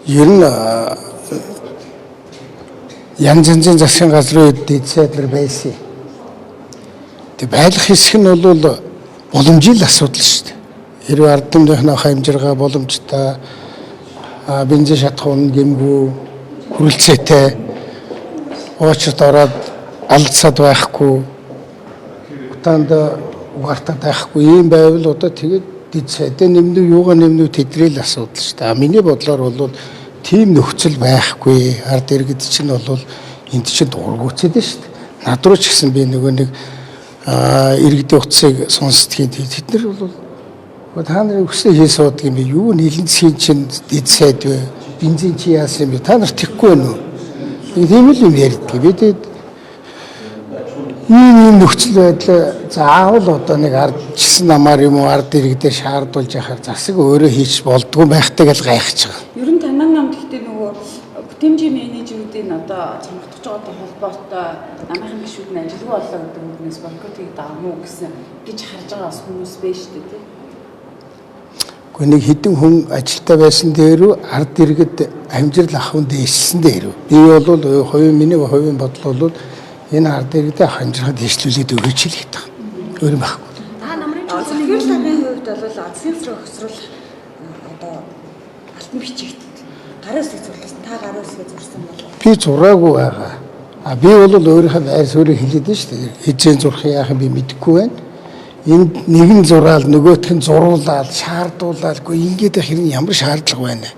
Ер нь янз янзын засгийн газрын үед дэд сайд нар байсан. Тэг байлах хэсэг нь бол боломжийн л асуудал шүү дээ. Хэрвээ ард түмнийхнээ хамжиргаа боломжтой, бензин шатах үнэ гэмгүй, хүрэлцээтэй, уучрт ороод алдсаад байхгүй, утаанд угаартаад байхгүй ийм байвал одоо тэгээд дэд сайдаа нэмнүү, юугаа нэмнүү, тэдрэл асуудал шүү дээ. Миний бодлоор бол тийм нөхцөл байхгүй. Ард иргэд чинь бол энд чинь дургуутсад шүү дээ. Над руу ч гэсэн би нөгөө нэг иргэдийн утсыг сонсдгийг тэд нар бол та нарын өсөө хий суудаг юм бэ? Юу нийлэн засгийн чинь дэд сайд вэ? Бензин чи яасан юм бэ? Та нар тэгхгүй байна уу? Тийм л юм ярьдаг. Би тэгээд ийм нөхцөл байдал заавал одоо нэг ардчилсан намаар юм уу ард иргэдээ шаардуулж яхаар засаг өөрөө хийж болдгоо байхтай л гайхаж байгаа. Ер нь танай нам гэхдээ нөгөө бүтээмжийн менежерүүдийн одоо цомгдож байгаатай холбоотой намынхан гишүүд нь ажилгүй боллоо гэдэг үгнээс бойкот хийгээд байгаа мó гэсэн гэж харж байгаа бас хүмүүс байж тээ, тий. Гэхдээ нэг хэдэн хүн ажилтаа байсан дээрүү ард иргэд амжирал ахуйн дээшсэн дээрүү. Би бол хувийн миний хувийн бодол бол энэ ард иргэдээ амжирхад дээшлүүлээд өгөөч л гэдэг. Өөр юм байхгүй. Та намрын чуулганы хувьд бол засгийн газрын хохирол одоо алтан бичигт гарын үсгийг зурласан. Та гарын үсгийг зурсан болов? Би зураагүй байгаа. А би бол өөрийнхөө байр суурийг хэлээд байна шүү дээ. Хизээ зурх яах юм би мэдэхгүй байна. Энд нэг нь зураал, нөгөөх нь зуруулаад, шаардуулаад, үгүй ингээд хэрэг ямар шаардлага байна.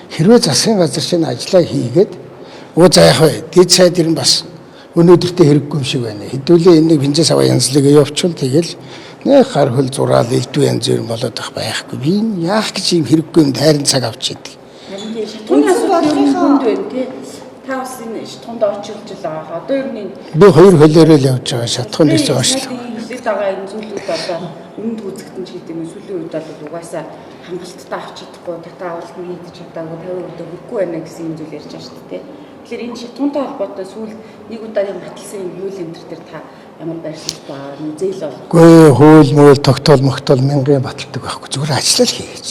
Хэрвээ засгийн газар чинь ажиллаа хийгээд өө за яах вэ? Дэд сайд ер нь бас өнөөдөртөө хэрэггүй юм шиг байна. Хэдүүлээ энэ нэг бензин саваа янзлыг явуучвал тэгэл нэг гар хөл зураал элдв янз бүр болоод байх байхгүй. Би энэ яах гэж юм хэрэггүй юм тайран цаг авч идэг. Харин тийм шатхууны асуудал ер нь хүнд байна, тий. Та бас энэ шатхуунд очилж л байгаа. Одоо ер нь энэ Би хоёр хөлөөрөө л явж байгаа. Шатхуун дэс оошлоо. Хэлээд байгаа энэ зүйлүүд одоо өмнөд гүйцэгдэн ч гэдэг юм, сүүлийн үед бол угаасаа хангалттай авч чадахгүй, татаа авалт нь хийдэж чадаагүй, 50% хүрэхгүй байна гэсэн юм зүйл ярьж байгаа шүү дээ. Тэгэхээр энэ шатхуунтай холбоотой сүүл нэг удаагийн баталсан юм хууль энэ төр та ямар байр суурьтай байгаа нь зээл бол? Үгүй, хууль мөөл тогтоол могтоол мянган баталдаг байхгүй. Зүгээр ажиллаа л хийгээч.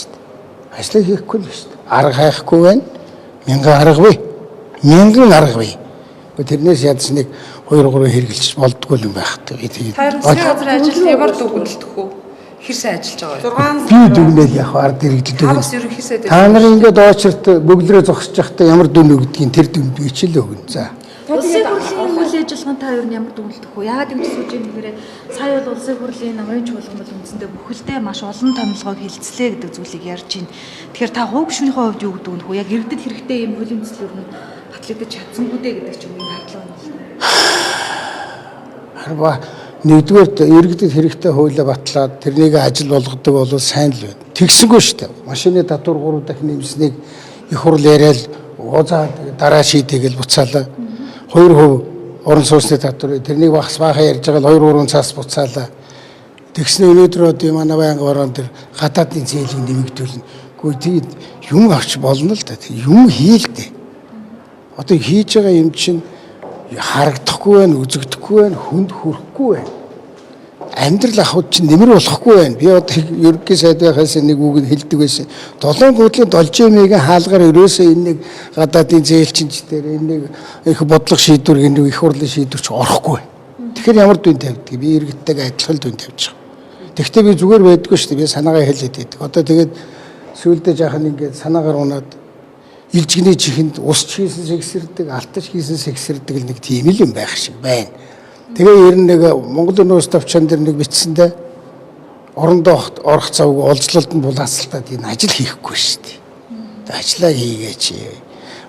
Ажлаа хийхгүй л шүү дээ. Арга хайхгүй байна. Мянган арга бий. Мянган арга бий. Тэрнээс ядс нэг 2 3 хэрэгжилж болдгоо юм байх. Тэгээд Та ер нь засгийн газрын ажилд ямар дүгнэлт өгөх вэ? Хэр сайн ажиллаж байгаа вэ? Би дүгнэл яг ард иргэдэд Та бас ерөнхий сайд Та нар ингээд очерт бөглөрөө зогсож байхдаа ямар дүн өгдгийг тэр дүнд би ч л өгнө. За. Улсын хурлын үйл ажиллагаанд та ер нь ямар дүгнэлт өгөх вэ? Яагаад ингэж сууж юм гэхээр сая бол улсын хурлын намрын чуулган бол үндсэндээ бүхэлдээ маш олон томилгоог хилцлээ гэдэг зүйлийг ярьж байна. Тэгэхээр та хувь гишүүнийхээ хувьд юу гэдэг вэ? Яг иргэдэд хэрэгтэй юм хуулийн төсөл ер нь батлагдаж чадсангүй дээ гэдэг ч юм уу хардлага байна л да. Харва нэгдүгээр иргэдэд хэрэгтэй хуулиа батлаад тэрнийг ажил болгодог бол сайн л байна. Тэгсэнгүй шүү дээ. Машины татвар 3 дахин нэмснийг их хурл яриад уузаа дараа шийдэгээл буцаалаа. 2% орон сууцны татвар тэрнийг багас баахан ярьж байгаа л 2 3 цаас буцаалаа. Тэгснэ өнөөдөр одоо манай байнгын орон дээр гадаадын зээлийг нэмэгдүүлнэ. Гэхдээ тэгээд юм авч болно л да. Юм хийл дээ. Одоо хийж байгаа юм чинь харагдахгүй байна, үзэгдэхгүй байна, хүнд хүрэхгүй байна. Амьдрал ахуйд чинь нэмэр болохгүй байна. Би одоо ерөнхий сайд байхаас нэг үг нь хэлдэг байсан. Долоон гудлын должимыг хаалгаар ерөөсөө энэ нэг гадаадын зээл чинь ч дээр энэ нэг их бодлого шийдвэр, энэ нэг их хурлын шийдвэр ч орохгүй байна. Тэгэхээр ямар дүн тавьдаг? Би иргэдтэйгээ адилхан дүн тавьж байгаа. Тэгэхдээ би зүгээр байдгүй шүү дээ. Би санаагаа хэлээд байдаг. Одоо тэгээд сүүлдээ жаахан ингээд санаагаар унаад илжигний чихэнд ус ч хийсэн сэгсэрдэг, алтаж хийсэн сэгсэрдэг л нэг тийм л юм байх шиг байна. Тэгээ ер нь нэг Монгол Өнөөс товчон дээр нэг бичсэндээ орондоо орох завгүй олзлолд нь булаацалтаад энэ ажил хийхгүй шүү дээ. Ажлаа хийгээч.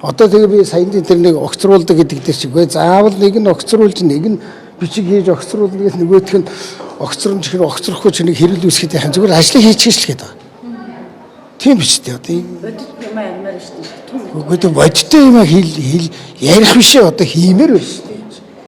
Одоо тэгээ би саяны тэр нэг огцруулдаг гэдэг дээр чигээ заавал нэг нь огцруулж, нэг нь бичиг хийж огцруулна гэх нөгөөх нь огцромж хэр огцрохгүй ч нэг хэрэл үүсгэхэд яхан зүгээр ажлаа хийчихэж л гэдэг. Тийм биш үү? Одоо Бодит юм аримаар шүү дээ. Үгүй ээ, бодиттой юм хэл хэл ярих биш ээ, одоо хиймээр байна шүү дээ.